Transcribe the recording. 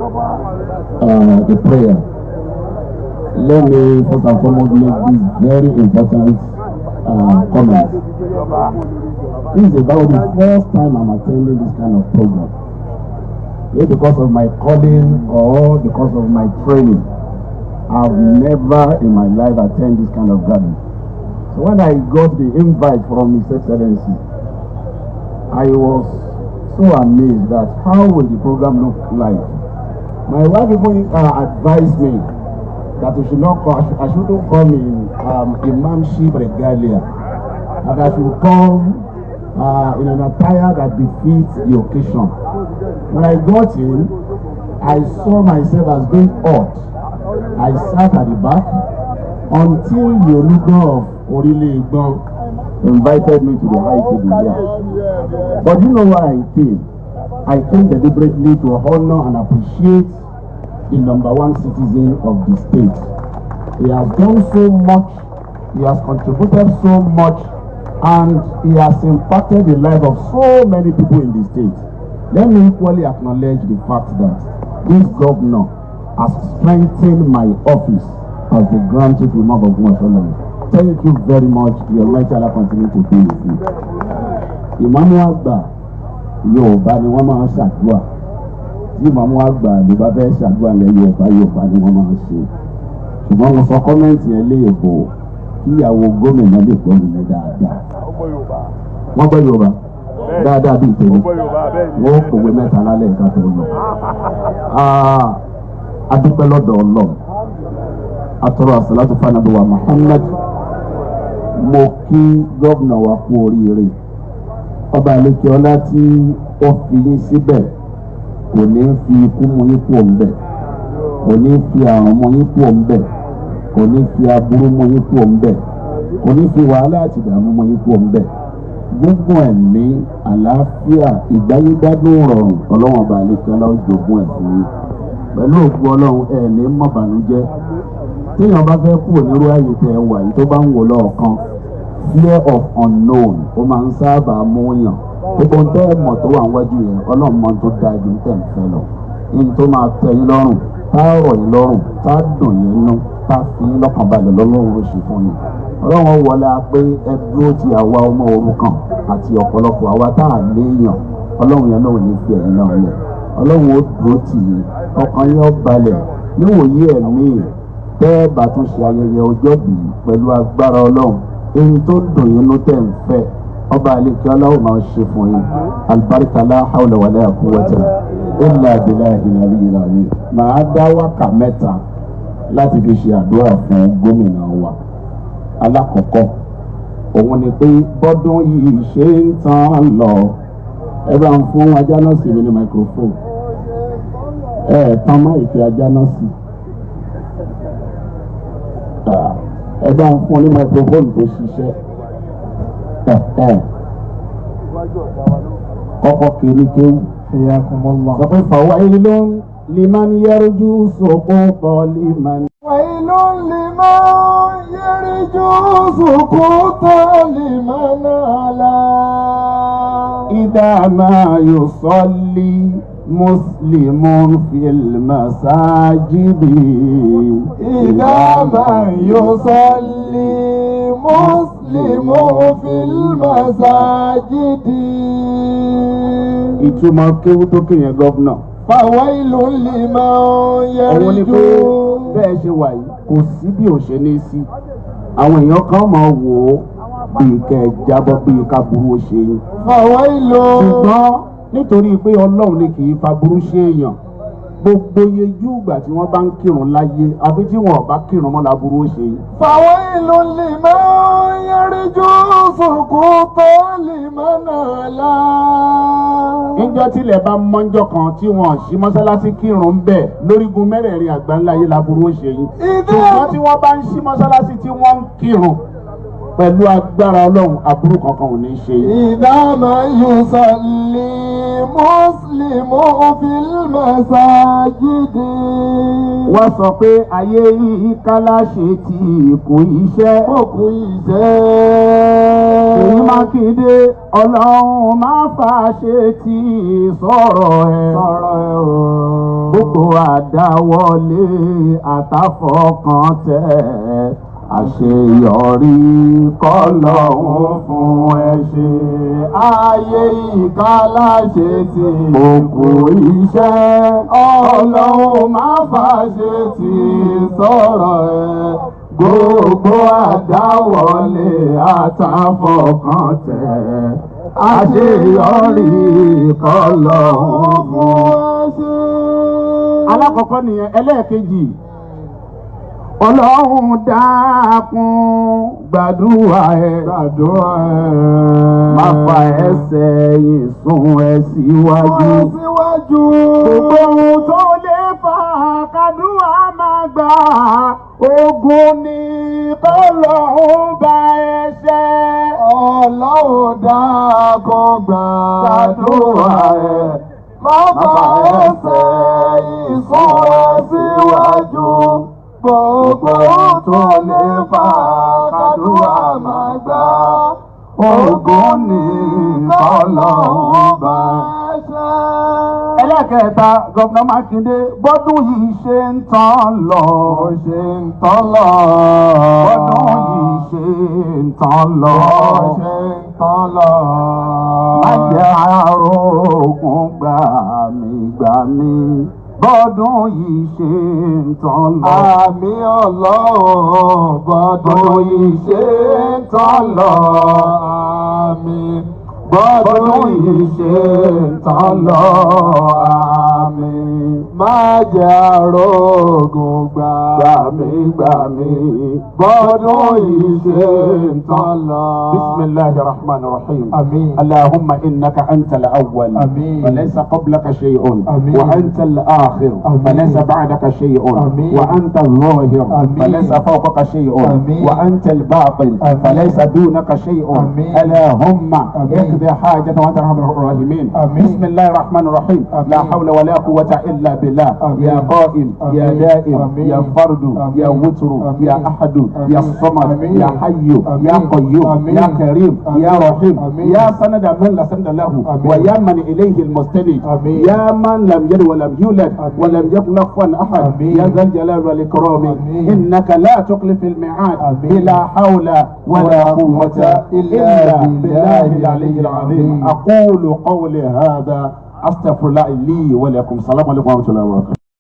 the prayer, let me first and foremost make this very important comment. This is about the first time I'm attending this kind of program. Maybe because of my calling or because of my training. I've never in my life attended this kind of gathering. So when I got the invite from His Excellency, I was so amazed that how will the program look like? My wife even advised me that we should not call, I shouldn't come in imamship regalia, that I should come in an attire that befits the occasion. When I got in, I saw myself as being odd. I sat at the back until the Olugbo of Orile Igbon invited me to the high table here. But you know why I came? I came deliberately to honor and appreciate the number one citizen of the state. He has done so much, he has contributed so much, and he has impacted the life of so many people in the state. Let me equally acknowledge the fact that this governor has strengthened my office as the Grand Chief Imam of Ogbomoso. Thank you very much. The Almighty Allah continue to be with you. Ìmáàmù àgbà, Yorùbá ni wọ́n máa ń ṣàdúrà. Tí ìmáàmù àgbà ló bá fẹ́ ṣàdúrà lẹ́ Yorùbá, Yorùbá ni wọ́n máa ń ṣe. Ṣùgbọ́n mo sọ comment yẹn léèbó kí ìyàwó gómìnà lè gbọ́ mi yẹn dáadáa. Wọ́n gbọ́ Yorùbá dáadáa bíi tèmi. Wọ́n ó pòwe mẹ́ta lálẹ́ ìka tó lọ. A dúpẹ́ lọ́dọ̀ Ọlọ́run. A tọrọ àsàlátù fún wa Muhammad. Mo kí gómìnà wa kú oríire. Ọba àlekè ọlá tí ó fi yín síbẹ̀ kò ní fi ikú mú yín kú òǹbẹ̀, kò ní fi àrùn mú yín kú òǹbẹ̀, kò ní fi aburú mú yín kú òǹbẹ̀, kò ní fi wàhálà àti ìdààmú mú yín kú òǹbẹ̀. Gbogbo ẹ̀mí, àlàáfíà, ìgbáyégbádùn, rọrùn, Ọlọ́run ọba àlekè ọlá ó jogún ẹ̀ fún yín pẹ̀lú òkú Ọlọ́run. Ẹ̀ ní mọ̀bànújẹ́. Téèyàn bá fẹ́ kúrò nírú àyè tẹ̀ ẹ wà yìí, tó bá ń wò lọ́ọ̀kan, fear of unknown, ó máa ń sábà mú yàn. Gbogbo ohun tẹ́ ẹ mọ̀ tó wà níwájú yẹn, Ọlọ́run mọ̀ tó dáa ju tẹ̀ ń fẹ́ lọ. Ní tó máa tẹ́ yín lọ́rùn, tá a rọ̀ yín lọ́rùn, tá a dùn yín nú, tá a fi yín lọ́kàn balẹ̀ lọ́lọ́run ó ṣe fún yín. Ọlọ́run wọlé a pé ẹ dúró ti àwa ọmọ òrukàn àti ọ̀pọ̀lọpọ̀ àwa tá a léèyàn. Ọlọ́run yẹn náà ò ní fi ẹ̀yin náà lẹ̀. Ọlọ́run ó dúró tì yín, ọkàn yín ó balẹ̀. Níwòyí ẹ̀mí tẹ́ ẹ bá tún ṣe ayẹyẹ ọjọ́ bíi pẹ̀lú agbára Ọlọ́run, èyí tó dùn yín ló tẹ̀ ń fẹ́, ọba àlekí Ọlọ́run máa ṣe fún yín. Alibarika, la hawla wala quwwata illa billahi al-aliyyil azim. Màá dá wákà mẹ́ta láti fi ṣe àdúrà fún gómìnà wa. Alákọ̀ọ́kọ́ òun ni pé bọ́dún yìí ṣe ń tán lọ, ẹ bá ń fún ajá náà sí mi ní microphone. Ẹ tán mic ajá náà sí. Ẹ bá ń fún ní microphone tó ṣiṣẹ́. Ẹ kọ́kọ́ kiri kéwù. Hiyakumullah. Sọ pé فويل لمن يرجو سقوط لمن. ويل لمن يرجو سقوط لمن علا. إذا ما يصلي مسلم في المساجد. إذا ما يصلي مسلم في المساجد. Ìtumọ̀ kéwú tó kéèyàn, governor. فويل لمن Òun ni pé يرجو. Bẹ́ẹ̀ ṣe wà yìí, kò sí bí ò ṣe ní sí. Àwọn èèyàn kan máa wò ó bíi kẹ́ ẹ jábọ́, bíi ká burú ó ṣe yín. فويل. Ṣùgbọ́n nítorí pé Ọlọ́run ni kì í fa burú ṣe èèyàn, gbogbo yejú ìgbà tí wọ́n bá ń kírun láyé àbí tí wọn ò bá kírun mọ́ laburú ó ṣe yín. فويل لمن يرجو سقوط لمن علا. Níjọ́ tílẹ̀ bá mọ́njọ́ kan tí wọ́n ṣí mọ́sálásí kírun bẹ́ẹ̀ lórígun mẹ́rẹ̀ẹ̀rin àgbáńlá yìí, laburú ó ṣe yín. Ṣùgbọ́n tí wọ́n bá ń ṣí mọ́sálásí tí wọ́n ń kírun, pẹ̀lú agbára Ọlọ́run, aburú kankan ò ní ṣe yín. إذا ما يصلي مسلم في المساجد. Wọ́n sọ pé ayé yìí kálá ṣe tí kò iṣẹ́. Òkú iṣẹ́. Ṣèyí Mákindé, Ọlọ́run máa fà ṣe tí sọ̀rọ̀ ẹ̀. Sọ̀rọ̀ ẹ̀ o. Gbogbo àdáwọlé àtàfọkàntẹ̀, àṣeyọrí kọ́lọ́hún fún ẹ ṣe. Ayé ìkálàṣe ti Òkú iṣẹ́. Ọlọ́run má fàṣe ti sọ̀rọ̀ ẹ̀. Gbogbo àdáwọlé àtàfọkàntẹ̀, àṣeyọrí kọ́lọ́hún fún ẹ ṣe. Alákọ̀ọ́kọ́ nìyẹn. Ẹlẹ́ẹ̀kejì, Ọlọ́run dákun gbàdúrà ẹ. Gbàdúrà ẹ̀. Má fa ẹsẹ̀ yìí sún ẹ síwájú. Síwájú. Gbogbo ohun tó lè fà kádùá máa gbà, ogun ni kọ́lọ́hún bá ẹ ṣe. Ọlọ́run dákun gbàdúrà ẹ̀. Má fa ẹsẹ̀ ìsún ẹ síwájú. Gbogbo ohun tó lè fà kádùá máa gbà, Ogun ni kọ́lọ́hún bá ẹ ṣe. Ẹlẹ́kẹta, Governor Mákindé, bọ́dún yìí ṣe ń tán lọ. Bó ṣe ń tán lọ. Bọ́dún yìí ṣe ń tán lọ. Bó ṣe ń tán lọ. Má jẹ́ arógun gbà mí gbà mí. Bọ́dún yìí ṣe ń tán lọ. Àmín Ọlọ́run, bọ́dún yìí ṣe ń tán lọ. Àmín. Bọ́dún yìí ṣe ń tán lọ. Àmín. Má jẹ́ arógun gbà Gbà mí gbà mí. Bọ́dún yìí ṣe ń tán lọ. بسم الله الرحمن الرحيم. آمين. اللهم إنك أنت الأول، آمين. فليس قبلك شيء، آمين. وأنت الآخر، آمين. فليس بعدك شيء، آمين. وأنت الظاهر، آمين. فليس فوقك شيء، آمين. وأنت الباطن، آمين. فليس دونك شيء. آمين. اللهم آمين. اقضي حاجة وأنت أرحم الراحمين. آمين. بسم الله الرحمن الرحيم. آمين. لا حول ولا قوة إلا بالله. آمين. يا قائم، يا آمين. دائم، آمين. يا فرد، آمين. يا وتر، آمين. يا أحد، آمين. يا الصمد، آمين. يا حي، يا آمين. قيوم، آمين. يا كريم، يا آمين. رحيم، آمين. يا سند من لا سند له، آمين. ويا من إليه المستند، آمين. يا من لم يلد ولم يولد، آمين. ولم يكن له كفوا أحد، آمين. يا ذا الجلال والإكرام، آمين. إنك لا تخلف الميعاد. آمين. لا حول ولا قوة إلا بالله العلي العظيم. أقول قولي هذا، أستغفر الله لي ولكم. السلام عليكم ورحمة الله وبركاته.